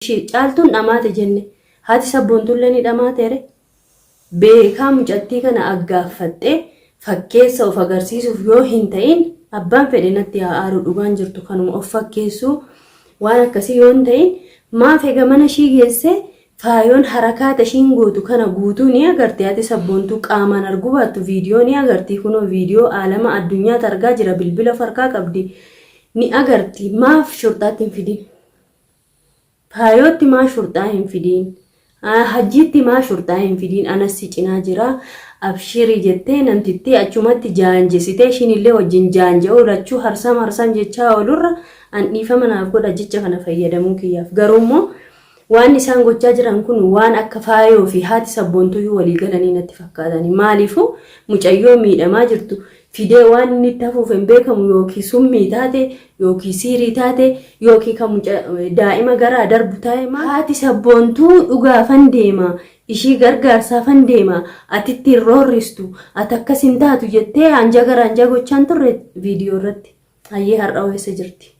Ishii caaltuun dhamaate jenne haati sabboontullee ni dhamaateere. Beekaa mucattii kana aggaaffaxxee fakkeessa of agarsiisuuf yoo hin ta'in abbaan fedhe natti haa aaru dhugaan jirtu kanuma of fakkeessuu waan akkasii yoo hin ta'in maaf ega mana ishii geessee faayoon harakaata ishiin gootu kana guutuu ni agarti haati sabboontuu qaamaan arguu baattu viidiyoo ni agarti kunoo viidiyoo aalama addunyaatu argaa jira bilbila of harkaa qabdi ni agarti maaf shurxaatti hin fidin. Faayootti maa shurxaa hin fidiin? Hajjiitti maa shurxaa hin fidiin? Anas si cinaa jira. Abshiri jettee namtittii achumatti jaanjesitee ishiin illee wajjin jaanja'uu lachuu harsam harsam jechaa oolurra an dhiifama naaf godha jecha kana fayyadamuu kiyyaaf. Garuu immoo waan isaan gochaa jiran kun waan akka faayoo fi haati sabboontuyyuu walii galanii natti fakkaatani. Maaliifuu mucayyoo miidhamaa jirtu fidee waan inni itti hafuuf hin beekamu yookiin summii taate yookiin siirii taate yookiin kan muca daa'ima garaa darbu taa'e maal haati sabboontuu dhugaafan deema ishii gargaarsaafan deema atitti hin roorristu ati akkas hin taatu jettee anjaa gara anjaa gochaan turre viidiyoo irratti hayyee har'a eessa jirti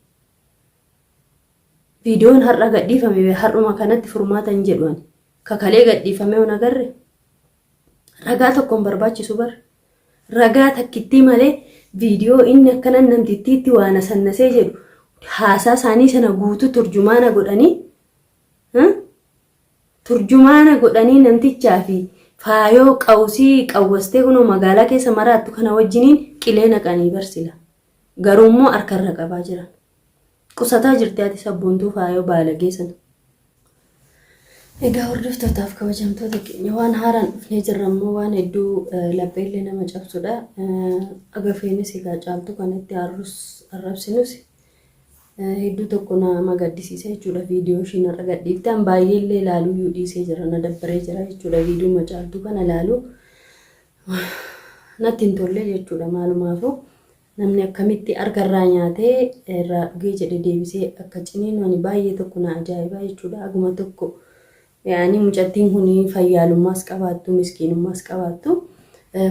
viidiyoon har'a gadhiifame har'uma kanatti furmaata hin jedhu ani kakalee gadhiifame hon agarre ragaa tokko hin barbaachisu bar Ragaa takkittii malee viidiyoo inni akkanan namtittiitti waa nasannasee jedhu haasaa isaanii sana guutuu turjumaana godhanii turjumaana godhanii namtichaa fi faayoo qawusii qawwastee kunoo magaalaa keessa maraattu kana wajjiniin qilee naqanii barsila. Garuu immoo harkarra qabaa jiran. Qusataa jirti ati sabboontuu faayoo baalagee sana. Egaa hordoftootaaf kabajamtoota keenya waan haaraan dhufnee jirra immoo waan hedduu lapheellee nama cabsudha. Agafeenis egaa caaltuu kanatti aarrus arrabsinus hedduu tokko nama gaddisiisa jechuudha viidiyoo ishiin har'a gadhiifte. An baay'eellee ilaaluu iyyuu dhiisee jira na dabbaree jira jechuudha viidiyoo caaltuu kana ilaaluu natti hin tolle jechuudha maalumaafuu. Namni akkamitti harka irraa nyaatee irraa dhugee jedhe deebisee akka ciniinu ani baay'ee tokko na ajaa'iba jechuudha. Aguma tokko yaani mucattiin kun fayyaalummaas qabaattu miskiinummaas qabaattu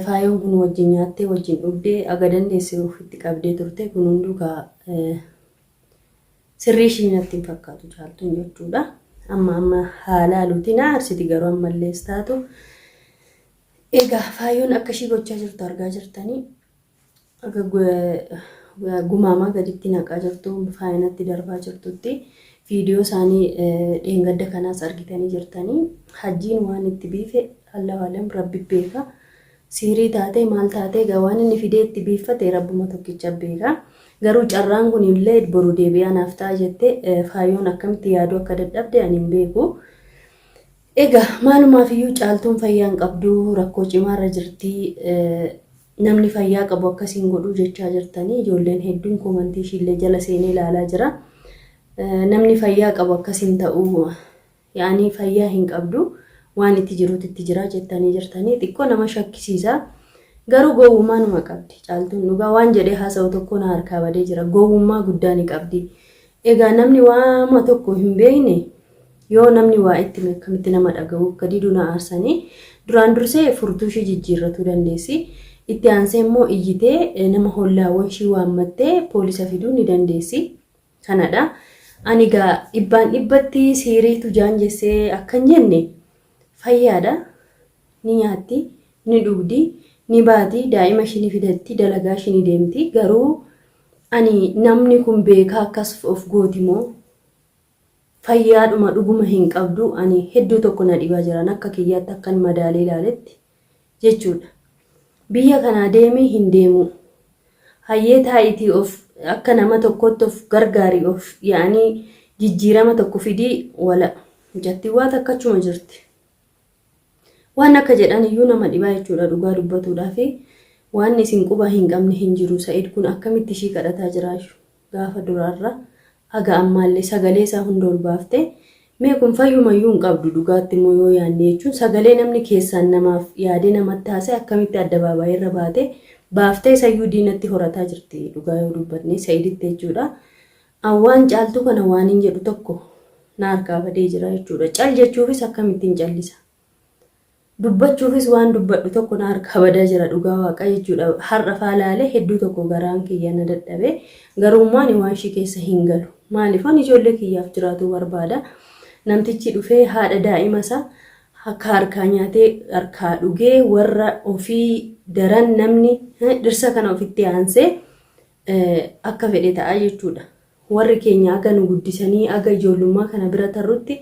faayoon kun wajjin nyaattee wajjin dhugdee aga dandeesse ofitti qabdee turte kun hunduu kaa sirrii ishii natti hin fakkaatu caaltuun jechuudha. Amma amma haala aluuti na aarsiti garuu ammallees taatu. Egaa faayoon akka ishii gochaa jirtu argaa jirtanii. Akka gumaamaa gaditti naqaa jirtu faayinatti darbaa jirtutti viidiyoo isaanii dheengadda kanaas argitanii jirtanii hajjiin waan itti biife Allahu alam rabbi beeka siirii taatee maal taatee egaa waan inni fidee itti biiffate rabbuma tokkicha beeka garuu carraan kun illee boru deebi'aa naaf ta'a jette faayoon akkamitti yaaduu akka dadhabde ani hin beeku. Egaa maalumaaf iyyuu caaltuun fayyaa hin qabdu rakkoo cimaarra jirti namni fayyaa qabu akkas hin godhu jechaa jirtanii ijoolleen hedduun koomantii ishiillee jala seenee ilaalaa jira. Namni fayyaa qabu akkas hin ta'u yaa'anii fayyaa hin qabdu waan itti jirutu itti jira jettanii jirtanii xiqqoo nama shakkisiisa. Garuu gowwummaa numa qabdi caaltuun dhugaa waan jedhee haasa'u tokko na harkaa badee jira gowwummaa guddaa ni qabdi. Egaa namni waama tokko hin beekne yoo namni waa itti hime akkamitti nama dhaga'uu akka didu na aarsanii duraan dursee furtuu ishii jijjiirratuu dandeessi. Itti aansee immoo iyyitee nama hollaawwan ishii waammattee poolisa fiduu ni dandeessi. Kanadha. Ani egaa dhibbaan dhibbatti siiriitu jaanjessee akkan jenne fayyaadha. Ni nyaatti, ni dhugdi, ni baati, daa'ima ishii ni fidatti, dalagaa ishii ni deemti. Garuu ani namni kun beekaa akkas of gooti moo fayyaadhuma dhuguma hin qabdu ani hedduu tokko na dhibaa jiran akka kiyyaatti akkan madaalee ilaaletti jechuudha. Biyya kanaa deemii hin deemuu. Hayyee taa'iitii of akka nama tokkootti of gargaari of yaa'anii jijjiirama tokko fidii wala. Mucattiin waa takka achuma jirti. Waan akka jedhan iyyuu nama dhibaa jechuudha dhugaa dubbatuudhaafi waan isin quba hin qabne hin jiru Sa'id kun akkamitti ishii kadhataa jiraashu gaafa duraarra haga ammaallee sagalee isaa hunda ol baaftee mee kun fayyumayyuu hin qabdu dhugaatti immoo yoo yaanne jechuun sagalee namni keessaan namaaf yaadee namatti haasa'e akkamitti addabaabaayii irra baatee baaftee isayyuu diinatti horataa jirti dhugaa yoo dubbatne Sa'iditti jechuudha. An waan caaltuu kana waanin jedhu tokko na harkaa badee jira jechuudha. Cal jechuufis akkamittiin callisa. Dubbachuufis waan dubbadhu tokko na harkaa badaa jira dhugaa waaqaa jechuudha. Har'a faa laalee hedduu tokko garaan kiyya na dadhabe. Garuu immoo ani waan ishii keessa hin galu. Maaliif ani ijoollee kiyyaaf jiraatuu barbaada. Namtichi dhufee haadha daa'ima isaa akka harkaa nyaatee harkaa dhugee warra ofii daran namni dhirsa kana ofitti aansee akka fedhe ta'a jechuudha. Warri keenya aga nu guddisanii aga ijoollummaa kana bira tarrutti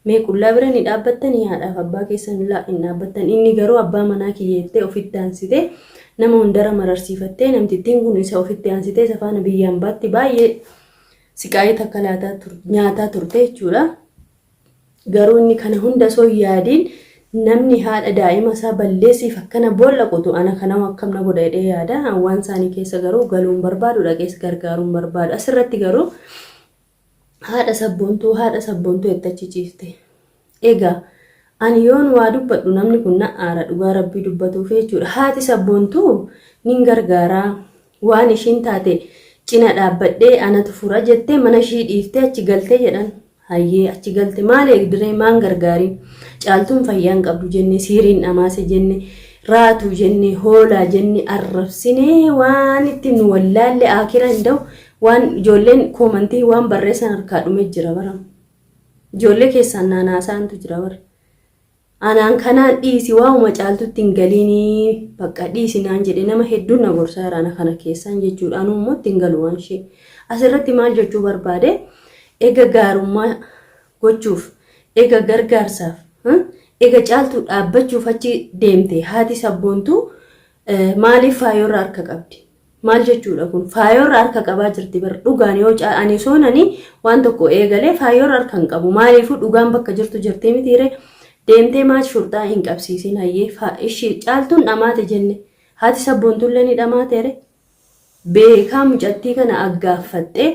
mee qullaa bira ni dhaabbattanii haadhaaf abbaa keessan laa hin dhaabbattan. Inni garuu abbaa manaa kiyya jettee ofitti aansitee nama hundara mararsiifattee namtittiin kun isa ofitti aansitee isa faana biyya ambaatti baay'ee siqaayii takka laataa nyaataa turte jechuudha. Garuu inni kana hunda osoo hin yaadiin namni haadha daa'ima isaa balleessiif akkana boolla qotu ana kanau akkam na godha jedhee yaada. An waan isaanii keessa garuu galuu hin barbaadu dhaqees gargaaruu hin barbaadu. Asirratti garuu haadha sabboontuu haadha sabboontuu jette achi ciifte. Egaa ani yoon waa dubbadhu namni kun na aara dhugaa rabbii dubbatuuf jechuudha. Haati sabboontuu nin gargaaraa waan ishiin taate cina dhaabbadhee anatu fura jettee mana ishii dhiiftee achi galte jedhan. Hayyee achi galte maal eegdiree maan gargaariin caaltuun fayyaa hin qabdu jenne siiriin dhamaase jenne raatuu jenne hoolaa jenne arrabsinee waan itti nu wallaalle aakira hin da'u waan ijoolleen koomantii waan barreessan harkaa dhume jira bara ijoollee keessaan naanaasaantu jira bara Anaan kanaan dhiisi waa'uma caaltutti hin galiinii bakka dhiisi naan jedhe nama hedduun na gorsaa jira ana kana keessaan jechuudha. Anuu immoo itti hin galu waan ishee. Asirratti maal jechuu barbaade ega gaarummaa gochuuf ega gargaarsaaf ega caaltuu dhaabbachuuf achi deemte haati sabboontuu maaliif faayoorra harka qabdi? Maal jechuudha kun? Faayoorra harka qabaa jirti bar dhugaan yoo ani osoon ani waan tokko eegalee faayoorra harka hin qabu. Maaliifuu dhugaan bakka jirtu jirtii mitiire deemtee maal shurxaa hin qabsiisin hayyee ishii caaltuun dhamaate jenne haati sabboontullee ni dhamaateere. Beekaa mucattii kana aggaaffaxxee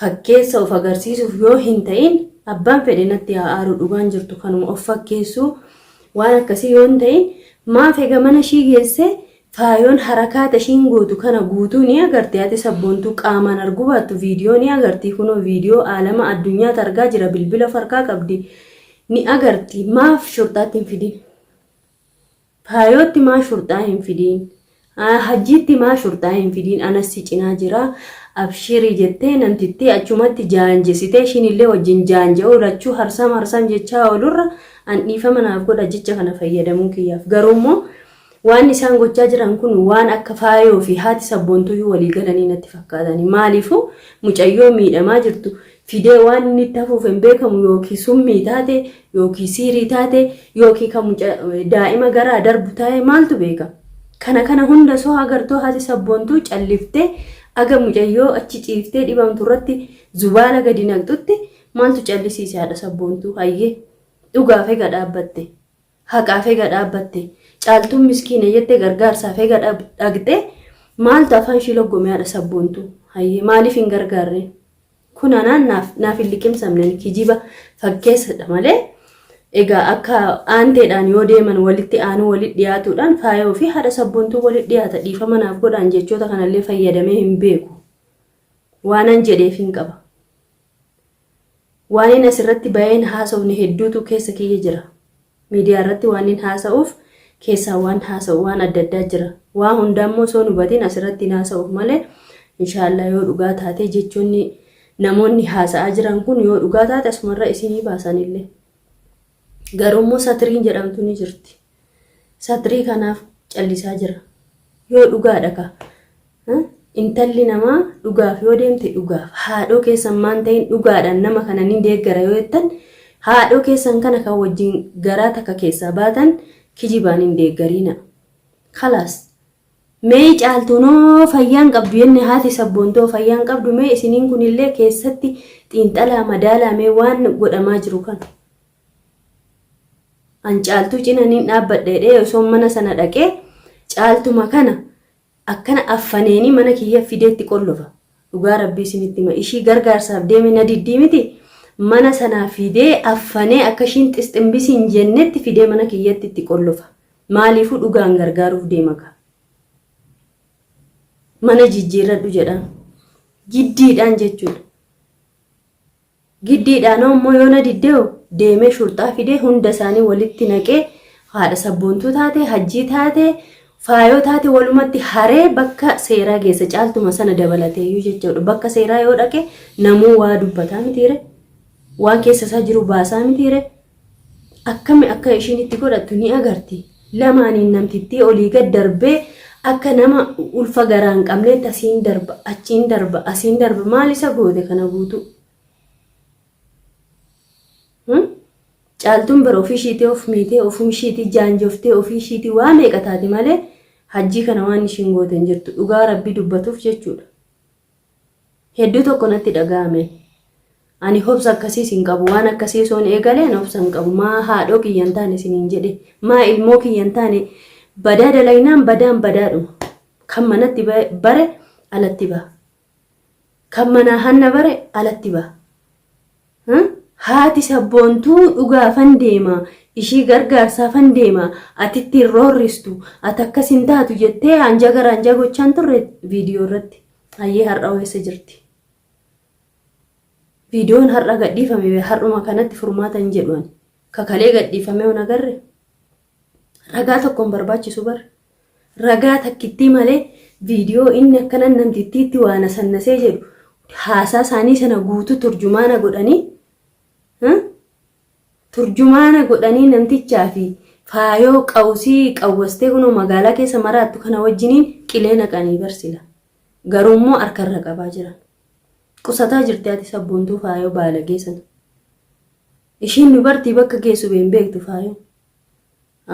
fakkeessa of agarsiisuuf yoo hin ta'in abbaan fedhe natti haa aaru dhugaan jirtu kanuma of fakkeessuu waan akkasii yoo hin ta'in maaf ega mana ishii geessee Faayoon harakaata ishiin gootu kana guutuu ni agarti ati sabboontuu qaamaan arguu baattu viidiyoo ni agarti kunoo viidiyoo aalama addunyaatu argaa jira bilbila of harkaa qabdi ni agarti maaf shurxaatti hin fidin faayootti maa shurxaa hin fidiin hajjiitti maa shurxaa hin fidiin anas si cinaa jira abshirii jettee namtittii achumatti jaanjesitee ishiin illee wajjin jaanja'uu lachuu harsam harsam jechaa oolurra an dhiifama naaf godha jecha kana fayyadamuu kiyyaaf garuu immoo Waan isaan gochaa jiran kun waan akka Faayoo fi haati Sabboontuuyyuu walii galanii natti fakkaatani. Maaliifuu mucayyoo miidhamaa jirtu fidee waan inni itti hafuufe hin beekamu yookiin summii taate yookiin siirii taate yookiin kan muca daa'ima garaa darbu taa'e maaltu beeka. Kana kana hunda osoo agartuu haati Sabboontuu calliftee aga mucayyoo achi ciiftee dhibamtu irratti zubaala gadi naqxutti maaltu callisiise haadha Sabboontuu hayyee dhugaaf ega dhaabbatte. Haqaaf ega dhaabbatte. Caaltuun miskiina jette gargaarsaaf ega dhaqxe maaltu afaan ishii loggome haadha sabboontuu. Hayyee maaliif hin gargaarre? Kun anaan naaf naaf hin liqimsamne ani kijiba fakkeessadha malee egaa akka aanteedhaan yoo deeman walitti aanuu walitti dhiyaatuudhaan faayoo fi haadha sabboontuu walitti dhiyaata dhiifama naaf godhaan jechoota kanallee fayyadamee hin beeku. Waanan jedheef hin qaba. Waanin asirratti bayeen haasofne hedduutu keessa kiyya jira. Miidiyaa irratti waanin haasa'uuf keessaa waan haasa'u waan adda addaa jira. Waa hundaa immoo osoo hin hubatin asirratti hin haasa'uuf malee inshaallah yoo dhugaa taate jechoonni namoonni haasa'aa jiran kun yoo dhugaa taate asumarra isinii baasanillee. Garuu immoo satiriin jedhamtu ni jirti. Satrii kanaaf callisaa jira. Yoo dhugaadha ka. Intalli namaa dhugaaf yoo deemte dhugaaf. Haadhoo keessan maan ta'in dhugaadhaan nama kana ni deeggara yoo jettan haadhoo keessan kana kan wajjin garaa takka keessaa baatan kijibaan hin deeggariina. Kalaas. Mee caaltuunoo fayyaan qabdu jenne haati sabboontoo fayyaan qabdu mee isiniin kunillee keessatti xiinxalaa madaalaa mee waan godhamaa jiru kana. An caaltuu cina nin dhaabbadha jedhee osoon mana sana dhaqee caaltuma kana akkana affaneenii mana kiyya fideetti qollofa. Dhugaa rabbii isinitti hima. Ishii gargaarsaaf deeme na diddii miti. Mana sanaa fidee affanee akka ishiin xisximbisi hin jennetti fidee mana kiyyatti itti qollofa. Maaliifuu dhugaan gargaaruuf deema ka. Mana jijjiirradhu jedhaan. Giddiidhaan jechuudha. Giddiidhaanoo immoo yoo na diddeo deemee shurxaa fidee hunda isaanii walitti naqee haadha sabboontuu taate, hajjii taate, faayoo taate walumatti haree bakka seeraa geessa caaltuma sana dabalateeyyuu jechuudha. Bakka seeraa yoo dhaqe namuu waa dubbataa mitiire. Waan keessa isaa jiru baasaa mitiire. Akkami akka ishiin itti godhattu ni agarti. Lamaaniin namtittii olii gad darbee akka nama ulfa garaa hin qabneetti asiin darba, achiin darba, asiin darba maal isa goote kana guutuu? Caaltuun bara ofii ishiitii of miitee ofuma ishiitii jaanjoftee ofii ishiitii waa meeqa taate malee hajjii kana waan ishiin goote hin jirtu dhugaa rabbii dubbatuuf jechuudha. Hedduu tokko natti dhaga'ame. Ani hobsa akkasiis hin qabu waan akkasii osoon eegaleen obsa hin qabu maa haadhoo kiyya hin taane isiniin jedhe maa ilmoo kiyya hin taane badaa dalaynaan badaan badaadhuma kan manatti bare alatti baha. Kan manaa hanna bare alatti baha. Haati sabboontuu dhugaafan deema, ishii gargaarsaafan deema, ati itti hin roorristu, ati akkas hin taatu jettee anjaa gara anjaa gochaan turre viidiyoo irratti. Hayyee har'a hoo eessa jirti? Viidiyoon har'a gadhiifame har'uma kanatti furmaata hin jedhu ani. Kakalee gadhiifamee hon agarre? Ragaa tokko hin barbaachisu bar. Ragaa takkittii malee viidiyoo inni akkana namtittiitti waa nasannasee jedhu haasaa isaanii sana guutuu turjumaana godhanii turjumaana godhanii namtichaa fi faayoo qawsii qawwastee kunoo magaalaa keessa maraattu kana wajjiniin qilee naqanii barsila. Garuu immoo harkarra qabaa jiran. Qusataa jirti ati sabboontuu faayoo baalagee sana. Ishiin dubartii bakka geessu hin beektu faayoon.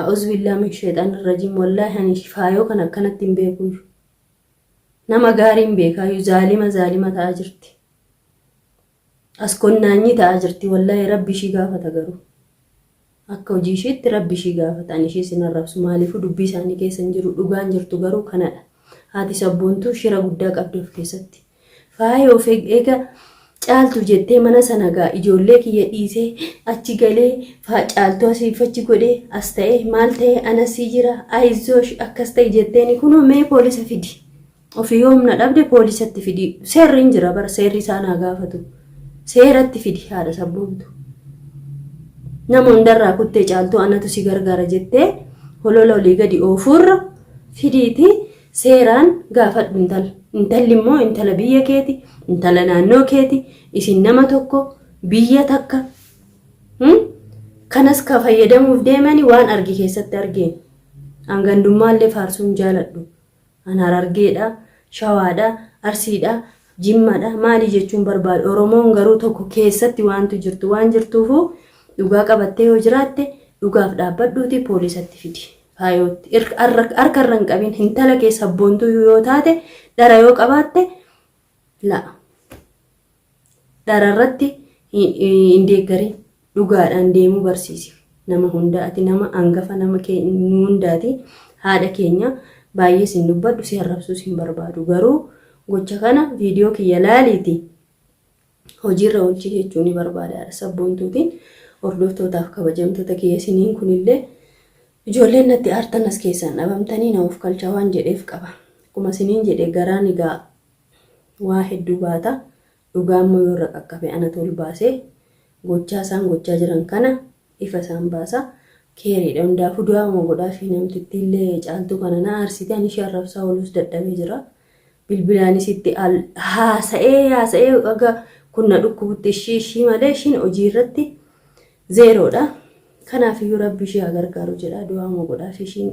A'uzubillah min shexaan rajiim wallaahi ani faayoo kana akkanatti hin beekuyyu. Nama gaarii hin beekaayyu zaalima zaalima ta'aa jirti. As konnaanyii ta'aa jirti wallaahi rabbi ishii gaafata garuu. Akka hojii ishiitti rabbi ishii gaafata ani ishii sin arrabsu maaliifuu dubbii isaanii keessa hin jiru dhugaan jirtu garuu kanadha. Haati sabboontuu shira guddaa qabdi of keessatti. Faayoo of eega caaltu jettee mana sana gaa ijoollee kiyya dhiisee achi galee caaltuu asiif achi godhee as ta'ee maal ta'ee anasii jira ayizoosh akkas ta'e jetteeni kunoo mee poolisa fidi. Ofii yoo humna dhabde poolisatti fidi. Seerri hin jira bara seerri isaan haa gaafatu. Seeratti fidi haadha sabboontu. Nama hundarraa kuttee caaltuu anatu si gargaara jettee holola olii gadi oofuurra fidiitii Seeraan gaafadhu intala. Intalli immoo intala biyya keeti, intala naannoo keeti, isin nama tokko, biyya takka. Kanas ka fayyadamuuf deemani waan argi keessatti argeen. An gandummaallee faarsuu hin jaaladhu. An Harargeedha, Shawaadha, Arsiidha, Jimmadha, maali jechuun barbaadu. Oromoon garuu tokko keessatti waantu jirtu waan jirtuufuu dhugaa qabattee yoo jiraatte dhugaaf dhaabbadhuuti poolisatti fidi. Faayootti harka irra hin qabin hintala kee sabboontuyyuu yoo taate dhara yoo qabaatte la dhara irratti hin deeggarin dhugaadhaan deemuu barsiisi nama hunda ati nama angafa nama nu hundaati haadha keenya baay'ee sin dubbadhu si arrabsuus hin barbaadu garuu gocha kana viidiyoo kiyya laaliiti hojiirra oolchi jechuu ni barbaada haadha sabboontuutiin hordoftootaaf kabajamtoota kiyya isiniin kunillee ijoolleen natti aartan as keessaan dhabamtanii na of kalchaa waan jedheef qaba. Akkuma isiniin jedhe garaan egaa waa hedduu baata dhugaa immoo yoo irra qaqqabe anatu ol baasee gochaa isaan gochaa jiran kana ifa isaan baasa. Keeriidha hundaafuu du'aama godhaa fi namtittiillee caaltuu kana na aarsite ani ishee arrabsaa oolus dadhabee jira. Bilbilaanis itti haasa'ee haasa'ee aga kun na dhukkubutti ishii ishii malee ishiin hojii irratti zeeroodha. Kanaaf iyyuu rabbi ishii haa gargaaru jedha du'aama godhaa fi ishiin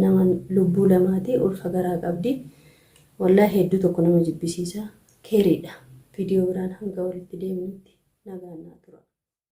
nama lubbuu lamaati ulfa garaa qabdi. Wallaahi hedduu tokko nama jibbisiisa. Keeriidha. Viidiyoo biraan hanga walitti deemnutti nagaan naa tura.